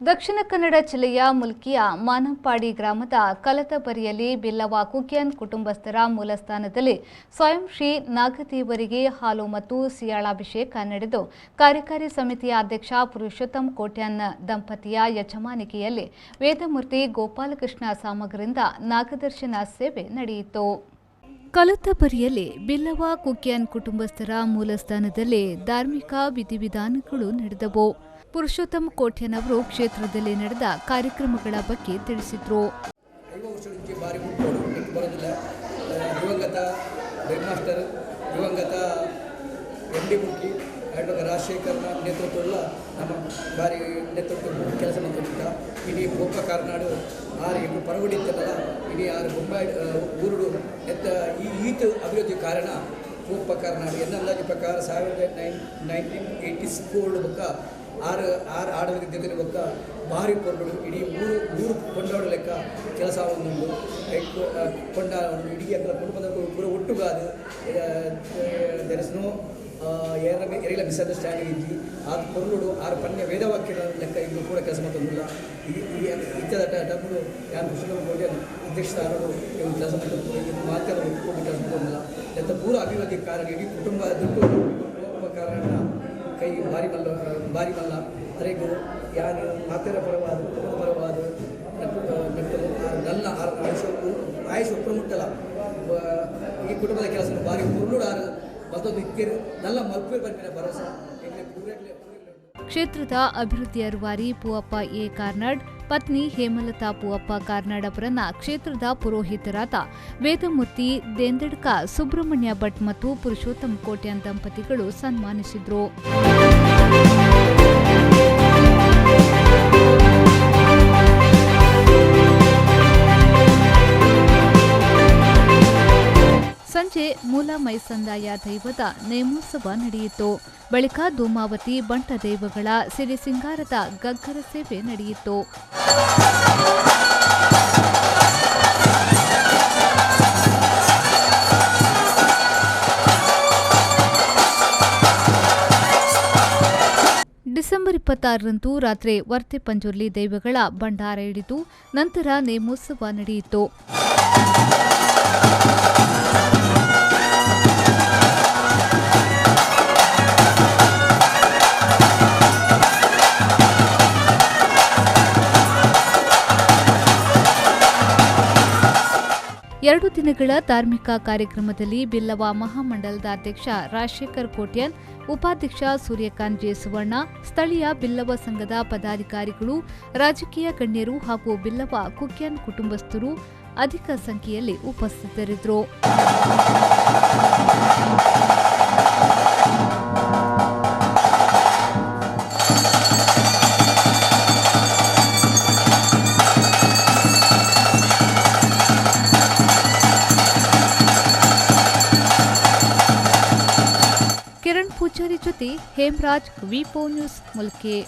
ದಕ್ಷಿಣ ಕನ್ನಡ ಜಿಲ್ಲೆಯ ಮುಲ್ಕಿಯ ಮಾನಂಪಾಡಿ ಗ್ರಾಮದ ಕಲತಬರಿಯಲ್ಲಿ ಬಿಲ್ಲವ ಕುಕ್ಯಾನ್ ಕುಟುಂಬಸ್ಥರ ಮೂಲಸ್ಥಾನದಲ್ಲಿ ಸ್ವಯಂ ಶ್ರೀ ನಾಗದೇವರಿಗೆ ಹಾಲು ಮತ್ತು ಸಿಯಾಳಾಭಿಷೇಕ ನಡೆದು ಕಾರ್ಯಕಾರಿ ಸಮಿತಿಯ ಅಧ್ಯಕ್ಷ ಪುರುಷೋತ್ತಮ್ ಕೋಟ್ಯಾನ್ ದಂಪತಿಯ ಯಜಮಾನಿಕೆಯಲ್ಲಿ ವೇದಮೂರ್ತಿ ಗೋಪಾಲಕೃಷ್ಣ ಸಾಮಗರಿಂದ ನಾಗದರ್ಶನ ಸೇವೆ ನಡೆಯಿತು. ಕಲತಬರಿಯಲ್ಲಿ ಬಿಲ್ಲವ ಕುಕ್ಯಾನ್ ಕುಟುಂಬಸ್ಥರ ಮೂಲಸ್ಥಾನದಲ್ಲಿ ಧಾರ್ಮಿಕ ವಿಧಿವಿಧಾನಗಳು ನಡೆದವು. ಪುರುಷೋತ್ತಮ್ ಕೋಟ್ಯಾನ್ ಅವರು ಕ್ಷೇತ್ರದಲ್ಲಿ ನಡೆದ ಕಾರ್ಯಕ್ರಮಗಳ ಬಗ್ಗೆ ತಿಳಿಸಿದರು. ದಿವಂಗತ ಹೆಡ್ ಮಾಸ್ಟರ್, ದಿವಂಗತ ಎಂ ಡಿ ಮುಲ್ಕಿ, ರಾಜಶೇಖರ್ನ ನೇತೃತ್ವವುಳ್ಳ ನಮ್ಮ ಭಾರಿ ನೇತೃತ್ವ ಕೆಲಸ ಮಾಡ್ತಿದ್ದ. ಇಡೀ ಬೋಪ ಕಾರ್ನಾಡು ಆರು ಎಂಟು ಪರಗುಡಿತ್ತಲ್ಲ, ಇಡೀ ಆರು ಬೊಂಬಾಯಿ ಊರುಡು ಎತ್ತ ಈ ಈತ ಅಭಿವೃದ್ಧಿ ಕಾರಣ ಪೋಪ ಕಾರ್ನಾಡು ಎನ್ನ ಅಂದಾಜು ಪ್ರಕಾರ 1984 ಬೊಕ್ಕ ಆರು ಆರು ಆಡಳಿತ ದಿನ ಬೊಕ್ಕ ಭಾರಿ ಪೊರ್ಲು ಇಡೀ ಊರು ಊರು ಕೊಂಡಾಡು ಲೆಕ್ಕ ಕೆಲಸ ಒಂದುಂಡು ಕೊಂಡ ಇಡೀ ಅಕಲ ಕುಟುಂಬದ ಪೂರ ಒಟ್ಟುಗಾದು there is no ಎರಗಿಲ ಮಿಸ್ಅಂಡರ್ಸ್ಟ್ಯಾಂಡಿಂಗ್ ಇಜ್ಜಿ. ಆ ಪೊರ್ಲುಡು ಆರು ಪನ್ಯ ವೇದವಾಕ್ಯದ ಲೆಕ್ಕ ಇಂದು ಕೂಡ ಕೆಲಸ ಮತ್ತೊಂದಿಲ್ಲ. ಈ ಇತ್ಯದ ಟೈಮುಡು ಯಾರು ಕೃಷ್ಣ ಕೋಟ್ಯಾನ್ ಅಧ್ಯಕ್ಷ ಇವರು ಕೆಲಸ ಮಾಡ್ತಾರೆ, ಮಾತೆಲ್ಲ ಒಟ್ಟುಕೊಂಡು ಕೆಲಸ ಮಾಡ್ಕೊಂಡಿಲ್ಲ. ಎತ್ತ ಪೂರ ಅಭಿವೃದ್ಧಿ ಕಾರಣ ಇಡೀ ಕುಟುಂಬ ದುಡ್ಡು ಕಾರಣ ಕೈ ಭಾರಿ ಮಲ್ಲ ಭಾರಿ ಮಲ್ಲ ಅರೆಗು ಯಾರು ಮಾತೆರ ಪರವಾದ ಕುಟುಂಬದ ಪರವಾದ ನಟ್ಟು ನಟ್ಟು ನನ್ನ ಆರು ಆಯುಷ ಆಯುಷ್ ಒಪ್ಪು ಮುಟ್ಟಲ್ಲ. ಈ ಕುಟುಂಬದ ಕೆಲಸ ಭಾರಿ ಪೊರ್ಲುಡಾರು ಮತ್ತೊಂದು ಇಕ್ಕೇರು ನಲ್ಲ ಮಲ್ಪೆ ಬರ್ಪಿನ ಭರವಸೆ. ಕ್ಷೇತ್ರದ ಅಭಿವೃದ್ಧಿಯ ರೂವಾರಿ ಪೂವಪ್ಪ ಎ ಕಾರ್ನಾಡ್, ಪತ್ನಿ ಹೇಮಲತಾ ಪೂವಪ್ಪ ಕಾರ್ನಾಡ್ ಅವರನ್ನ ಕ್ಷೇತ್ರದ ಪುರೋಹಿತರಾದ ವೇದಮೂರ್ತಿ ದೇಂದಡ್ಕ ಸುಬ್ರಹ್ಮಣ್ಯ ಭಟ್ ಮತ್ತು ಪುರುಷೋತ್ತಮ್ ಕೋಟ್ಯಾನ್ ದಂಪತಿಗಳು ಸನ್ಮಾನಿಸಿದರು. ಸಂಜೆ ಮೂಲ ಮೈಸಂದಾಯ ದೈವದ ನೇಮೋತ್ಸವ ನಡೆಯಿತು. ಬಳಿಕ ಧೂಮಾವತಿ ಬಂಟ ದೈವಗಳ ಸಿರಿ ಸಿಂಗಾರದ ಗಗ್ಗರ ಸೇವೆ ನಡೆಯಿತು. ಡಿಸೆಂಬರ್ 26ರಂದು ರಾತ್ರಿ ವರ್ತೆ ಪಂಜುರ್ಲಿ ದೈವಗಳ ಭಂಡಾರ ಹಿಡಿದು ನಂತರ ನೇಮೋತ್ಸವ ನಡೆಯಿತು. 2 ದಿನಗಳ ಧಾರ್ಮಿಕ ಕಾರ್ಯಕ್ರಮದಲ್ಲಿ ಬಿಲ್ಲವ ಮಹಾಮಂಡಲದ ಅಧ್ಯಕ್ಷ ರಾಜಶೇಖರ್ ಕೋಟ್ಯಾನ್, ಉಪಾಧ್ಯಕ್ಷ ಸೂರ್ಯಕಾಂತ್ ಜೆ ಸುವರ್ಣ, ಸ್ಥಳೀಯ ಬಿಲ್ಲವ ಸಂಘದ ಪದಾಧಿಕಾರಿಗಳು, ರಾಜಕೀಯ ಗಣ್ಯರು ಹಾಗೂ ಬಿಲ್ಲವ ಕುಕ್ಯಾನ್ ಕುಟುಂಬಸ್ಥರು ಅಧಿಕ ಸಂಖ್ಯೆಯಲ್ಲಿ ಉಪಸ್ಥಿತರಿದ್ದರು. ಕಿರಣ್ ಪೂಜಾರಿ ಜೊತೆ ಹೇಮರಾಜ್, ವಿ4 ನ್ಯೂಸ್, ಮುಲ್ಕಿ.